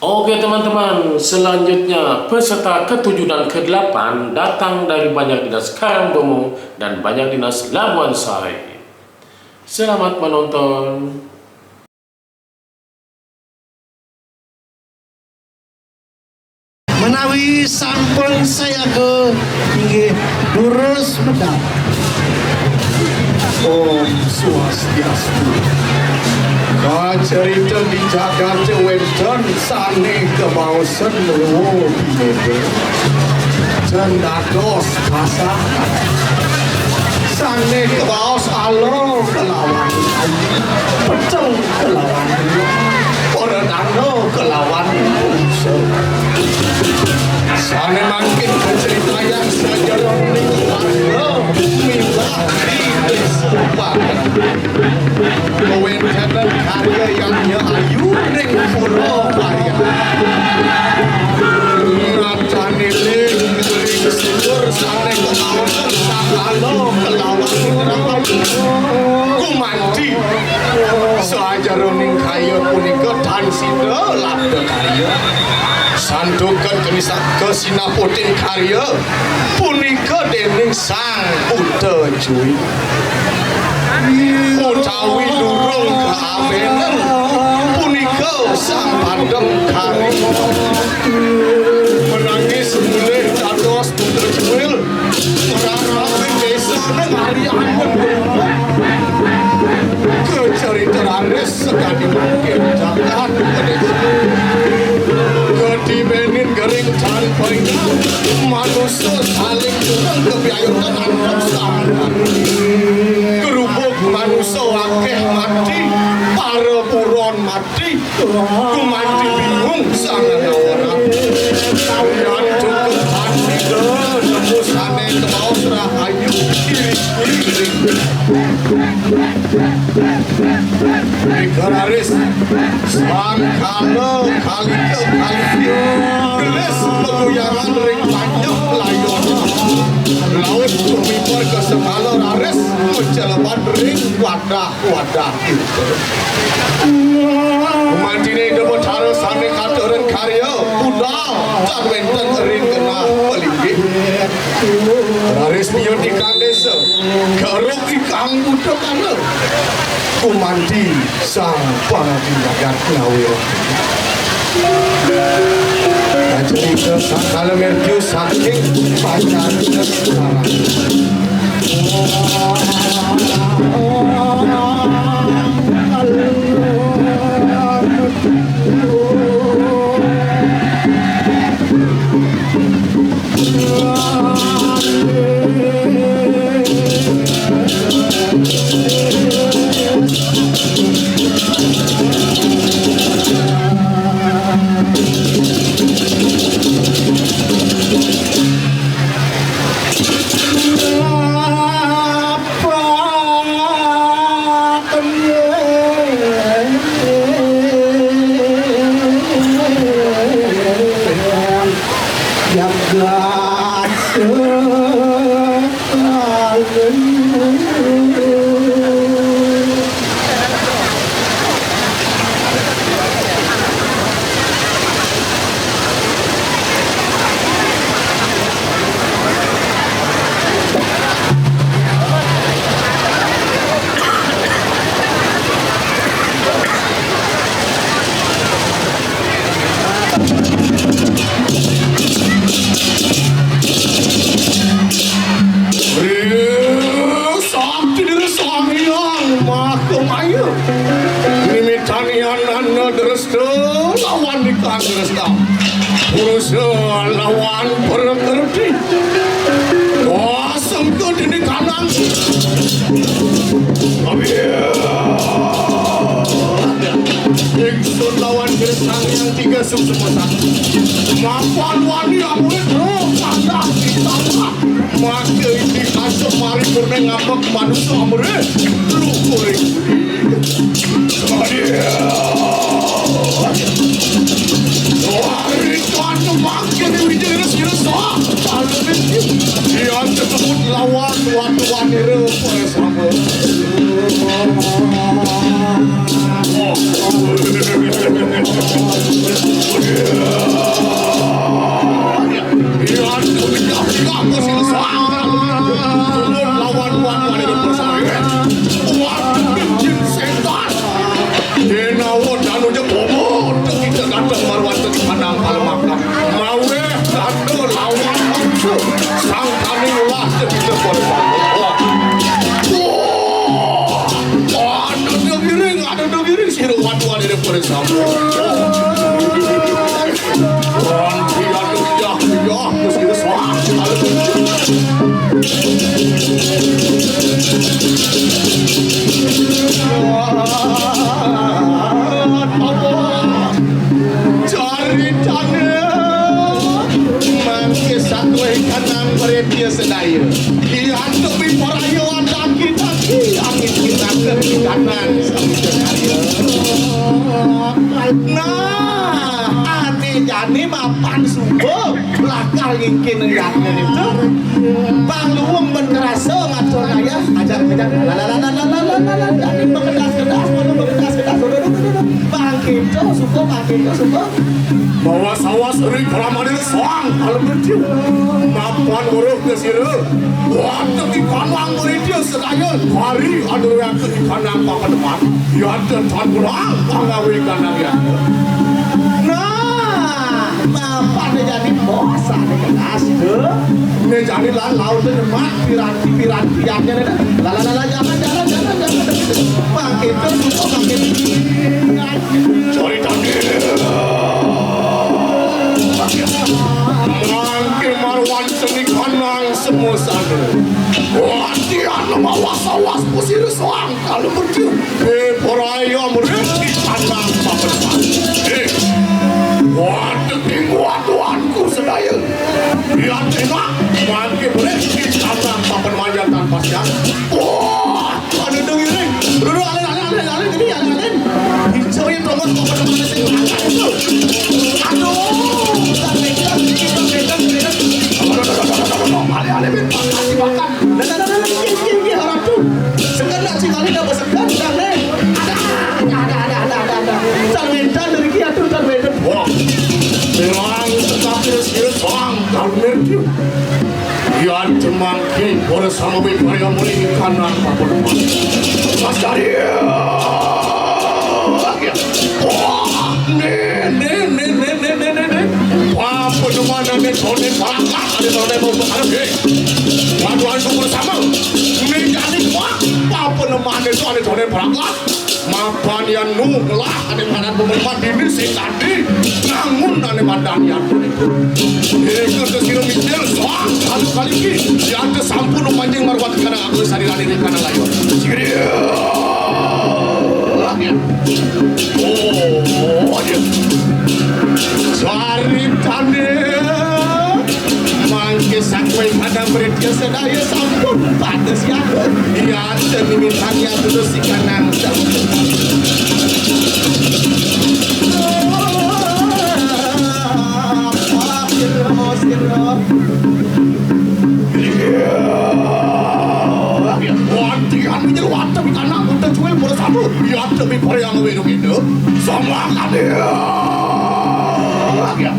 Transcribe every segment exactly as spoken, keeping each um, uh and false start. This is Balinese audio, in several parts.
Oke teman-teman, selanjutnya peserta ketujuh dan kedelapan datang dari Banjar Dinas Karangbomo dan Banjar Dinas Labuan Sari. Selamat menonton. Menawi sampun sayaga, inggih, durus medal. Om Swastiastu. Kacarita di jagat wénten sané kabaosan ruwa bineka. Ten dados kasah. Sané kabaos ala kelawan ayu, peteng kelawan ruwa, pradana kelawan pungsa. Sané mangkin kacaritayang sajeroning warna miwah ring desa Pagerangan. Kawéntenan karya yadnya ayu ring pura Paryan. Natané ring, ring sidur sané kabaos sakala kelawan rahayu. Gumanti sajeroning kaya punika tan sida labda karya. Santukan kanisa-, kasinaputin karya punika déning Sang Buta Juwi. Utawi durung kaabénen punika Sang Padem Kari. Menangis mulih dados Buta Juwi. Rarapin désa nang hari angen. Kacarita raris sakadi mangkin jagat padésa. Kadibénin gering tan painggih, manusa saling durung kabiayutan antuk saman. Kerubuk manusa akéh mati, para buron mati. Gumanti bingung sang Nagawara. Yan cukup pandita nemu sané kabaos rahayu diri-diri. Punika raris sang kala kalika kaliki gelis magoyangan ring panjang layon. Laut tumimpur ka sekala raris macelebat ring wadah wadah. Gumantiné Ida Batara sané katuran karya budal tan wénten ring genah palinggih. Raris miyut ikang désa, garuk ikang buta kala. Gumanti sang pangadi jagat ngawira. Kacarita sakala mercu saking pacar sekarang. Sakti Diri Sang Hyang Maha Maya. Mimitan yan ananda dresta lawan ikang dresta. Purusa lawan prakriti. Wah, sengke dini kanang. Ingsun lawan Sang Hyang Tiga Suksma Sakti. Mapan wani amurit roh kanah ditambah. Maka iti kasep paripurna ngamuk manusa amrih. Luhuring. Wari tuan memakai wijaya sirasa. Yan kasebut lawan watuan ira, para sama. Yan kepikah-pikah ke sila sang. Kasebut lawan watuan ira, para sama. Watuan jin setan. Denawa danu je bobo, kita datang maruan tadi pandang palemakan. Mawe danu lawan mangsa, sang kami ulah tadi kita palemakan. Wah. Wah. Ada degiring, ada degiring, sira watuan ira, para sama. Wah, tidak, tidak, tidak, mesti resah. Caritane mangke sakoe kanang mredia sedaya. Ki antuk piparaya daki-daki angin kita ke kanan samudra karya. Nah, ane jani mapan suba lakar ngingkin yatne itu. Bang luwung ben kerasa ngatur kaya, ajak-ajak, la, la, la, jani bekedas-kedas, malu bekedas-kedas, udah, udah, udah, udah. Bang kita suka, bang kita suka. Bawa sawas ri pramane sang kalem bertiu. Mapan weruh ke sira. Wah, teki kanang meridia sedaya. Hari ada yang teki kanang papan depan. Yata tan pulang, pangawi kanang yata. Nah, mapan ne jani bos, ane kelas tu. Ne jani lan laut tu nyemak, piranti, piranti, yata ne dah. La, la, la, la, jangan, jangan, jangan, jangan. Bangkit tu, suka bangkit. Sorry, tadi. Mangke marwan seni kanang semua sana. Wati anu mawas-awas pusir soang. Kalau bertiu, beberaya mereti tanang papan. Eh, waduh tingguan tuanku sedaya. Biar tengok, mangke mereti tanang papan manjatan pasian. Wah, ada dong ini. Dulu, dulu, alin, alin, alin, alin, ini alin, alin. Hijau yang tongol papan mana sih? Aduh, tak pegang, tak pegang, pegang. Alin, alin, alin, makan, makan. Nah, nah, nah, nah, nah, iya, iya, iya, orang tu. Segan nak cik kali dah bersegan, dah, eh. Ada, ada, ada, ada, ada, ada, ada. Tan mentan dari kia tu, tan mentan. Wah. Terang tetapi sira soang kalmir tu. Yan cemangki, ora sama be paya muli kanan apa depan. Mas Arya. Wah, ne, ne, ne. Apa nama ne, tone pakat, ada tone mau berharap, eh. Waduh, anu bersama. Ini jadi, wah, apa nama ne, tone, tone pakat. Mapan yan nu ngelah, ada mana pemerintah dini, sekadi, nangun, ada badan yan. Mereka ke sira mikir, soal, anu kali ini, yan ke sampun, panjang marwat, karena aku sadar, ada di kanan layu. Sira. Oh, aja. Caritane mangke sakoe padang mriki sedaya sampun pada siap. Iya, demi mintanya terus ikanang. Wati anu jero wate mi kanak uta cuil pura sabu. Iya, demi pare yang weru kene. Sama kade. Iya.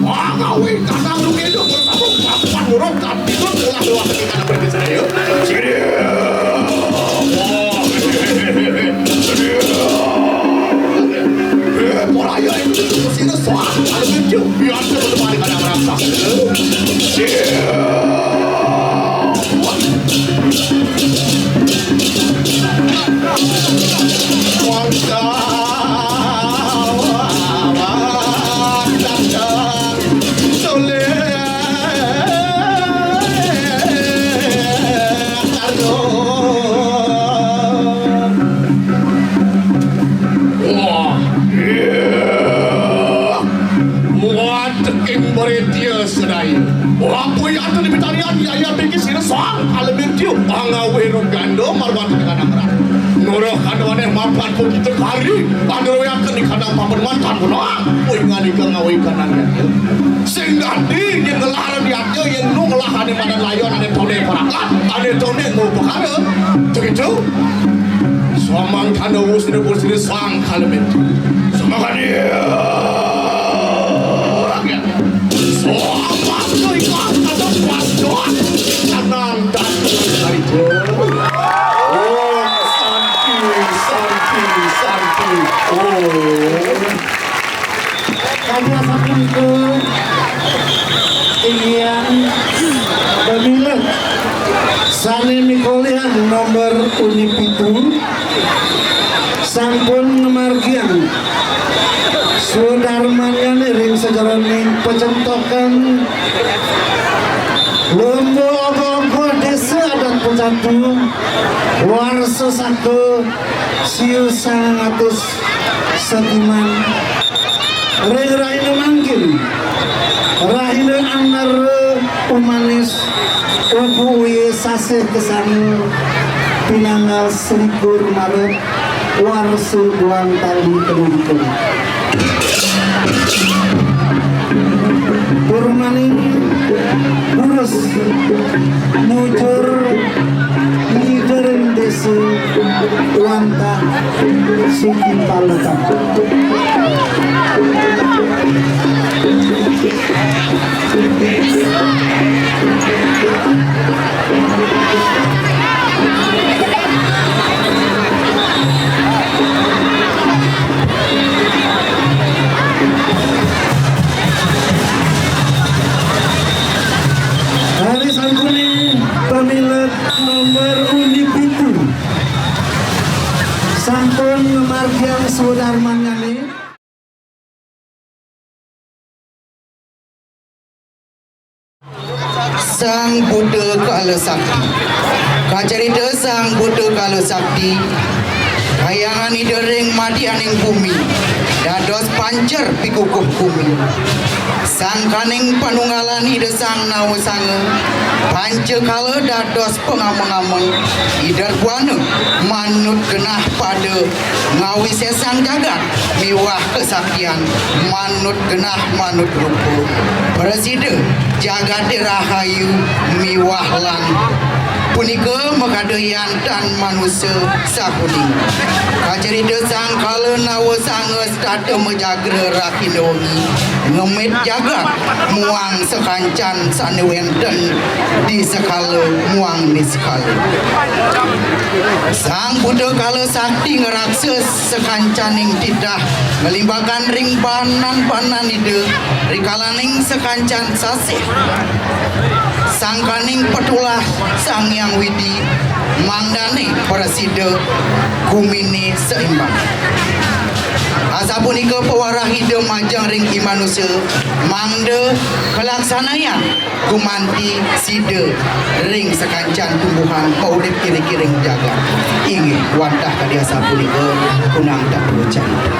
Wah, ngawi kanak lu kene pura sabu. Papan burung kan itu telah lewat di kanak berbicara. Sini. Wah. Eh, mulai itu sini soal kalau lucu. Biar kita kembali pada merasa. Wah, iya. Wah, teking beretia sedaya. Wah, puyat di pitarian, ya, ya, pikir sira sang, kalau bertiu, pangawe no gando, marwan dengan amran. Noroh kandwane mapan pun kita kari, panderoyaken di kandang papan mantan pun, ah, woi, ngani ke ngawe kanan ya. Sing dadi, yang ngelar di aja, yang nu ngelar Upakara, begitu. Samangkana wusina wusina sang kalemet. Samangkana. Samangkana ikan kata kuat kuat. Tenang dan cerita. Om Santi, Santi, Santi. Om. Kami asakan ke ingin pemilik sane mikolian nomor undian pitu sampun ngamargiang swadarmanyane ring sajeroning pacentokan Lomba Ogoh-ogoh Desa Adat Pecatu, warsa saka siu sangang atus setiman. Ring rahina mangkin, rahina Andara Umanis, Upu Uye sasih kesanga, pinanggal selikur Maret, warsa duang tali kedua. Purmaning durus mujur ngider ring desa wantah siki palutan. Ari sampune pamilet nomor undi pitu sampun ngamargiang swadarmanyane. Sang Buta Kala Sakti. Kacarita Sang Buta Kala Sakti, kayangan Ida ring madianing bumi, dados pancer pikukuh gumi. Sangkaning panunggalan Ida Sang Nawa Sanga, panca kala dados pangameng-ameng, Ida buana manut genah pada ngawisesang jagat miwah kasaktian manut genah manut rupa. Prasida jagate rahayu miwah lan punika makada yan tan manusa sakuning. Kacarita Sang Kala Nawa Sanga setata majagra rahina wengi, ngemit jagat muang sakancan sane wenten di sekala muang niskala. Sang Buta Kala Sakti ngraksa sakancaning titah, nglimbakan ring banan-banan Ida, rikalaning sakancan sasih. Sangkaning patulah Sang Hyang Widi, mangdane prasida gumine seimbang. Asapunika pawarah Ida majeng ring i manusa, mangda kalaksanayang gumanti sida ring sakancan tumbuhan maurip iriki ring jagat. Inggih, wantah kadi asapunika, kunang tak perlu carita.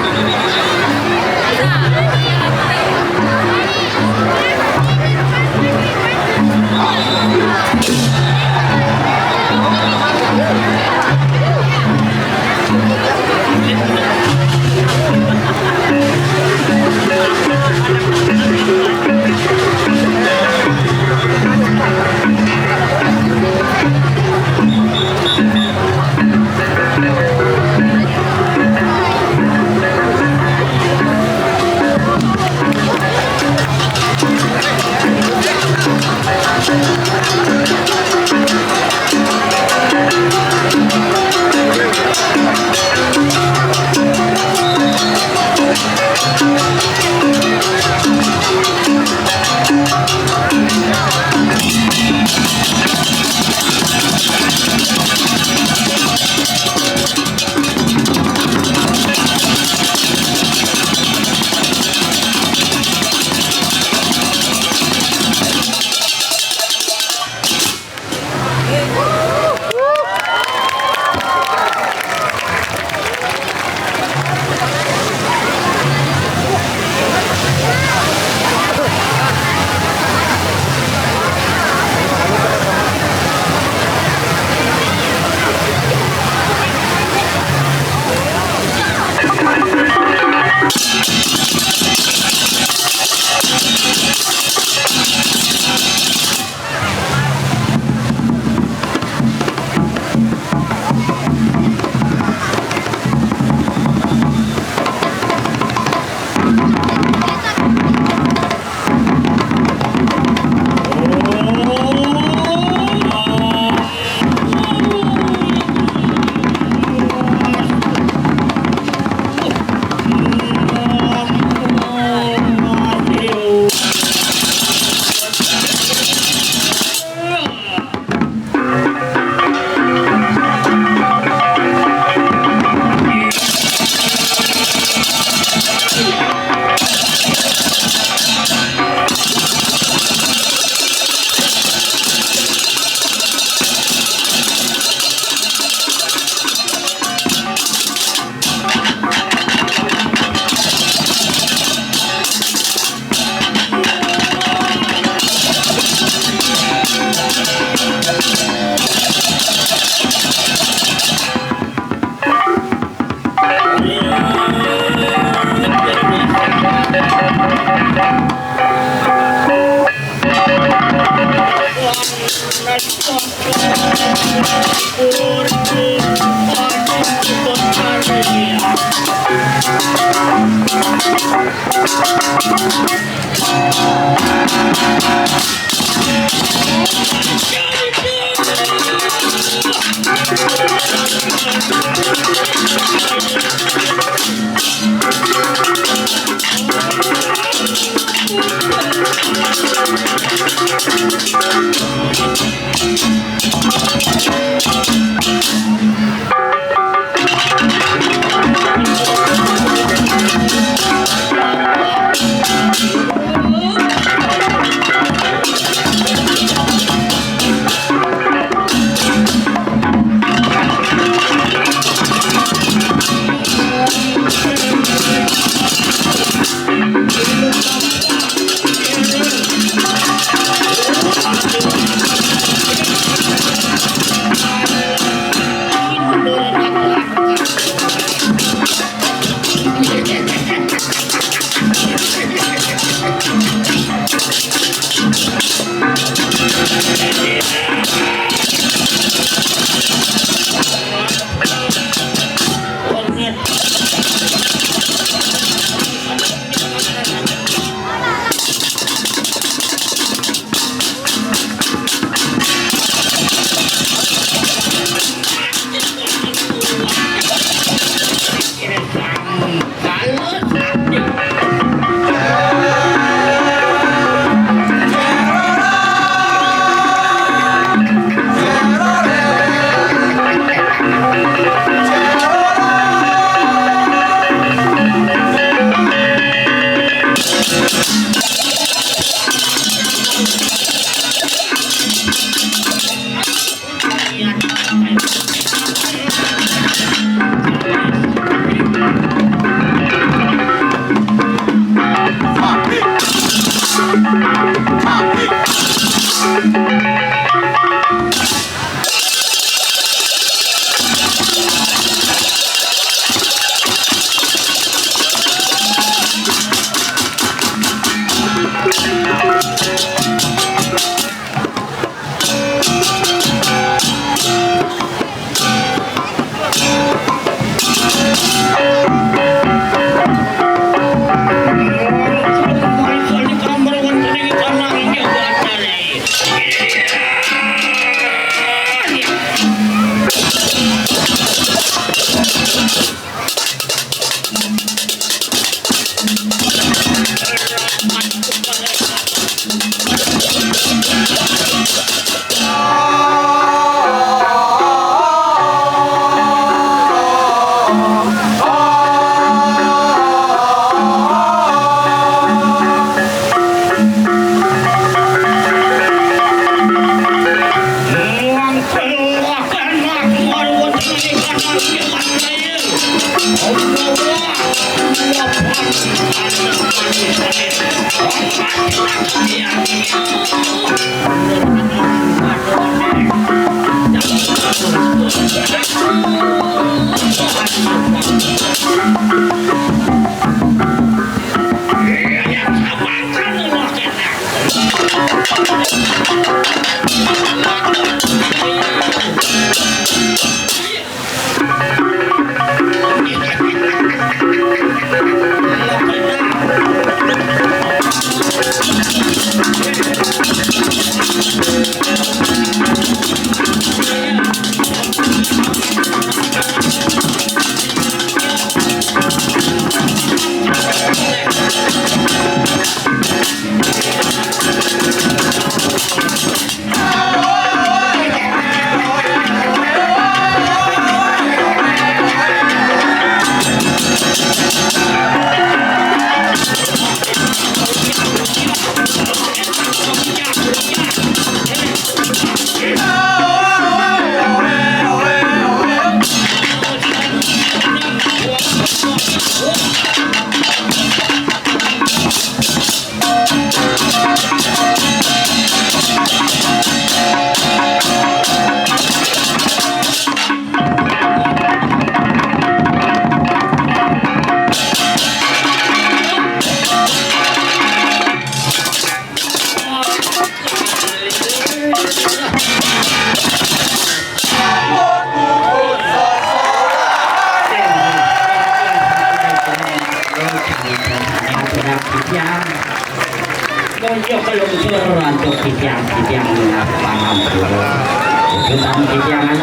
Om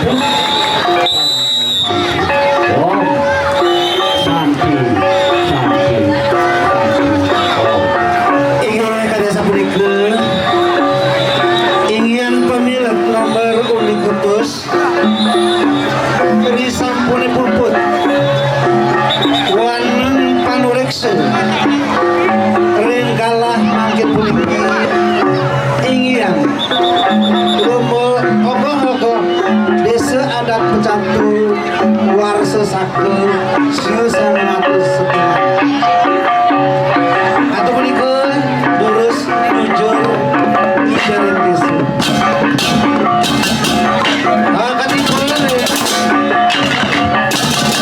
Santi, Santi, Santi. Om. Inggih kadi sapunika, inggihan pamilet nomor ugi kutus, risampuné puput waneng panuréksa ring galah mangkin puniki, inggihan lumogoh-ogoh Désa Adat Pecantu, warsa saka siu sangang atus setengah. Atur punika durus nujur ngijarin désa. Ah, katiba,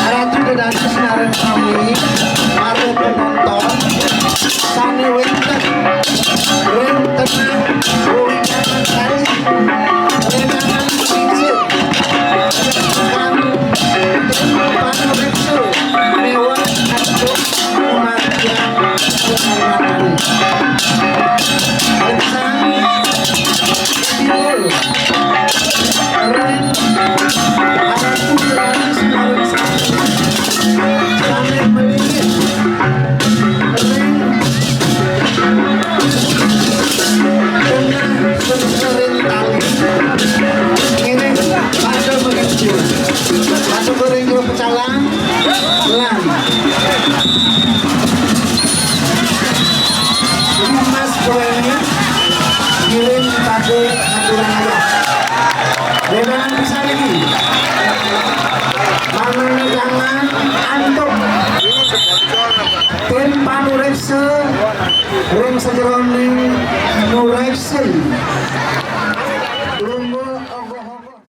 Ratu Dedana sinareng sami, para penonton sané wénten ring tengah wewidangan kali, wewidangan sisip, kang panuréksa miwah antuk Maria Utami. Ring sang Kidul, ring Ratu Ranis Narasari, sané mlingit ring tengah sengkering tali. Ngiring pada menuju. Masuk ke ring grup pecalang. Lan Mas Kueni ngiring pada aturan adat. Wewidangan pisan niki. Manah wewidangan antuk tim panuréksa ring sajeroning nuréksin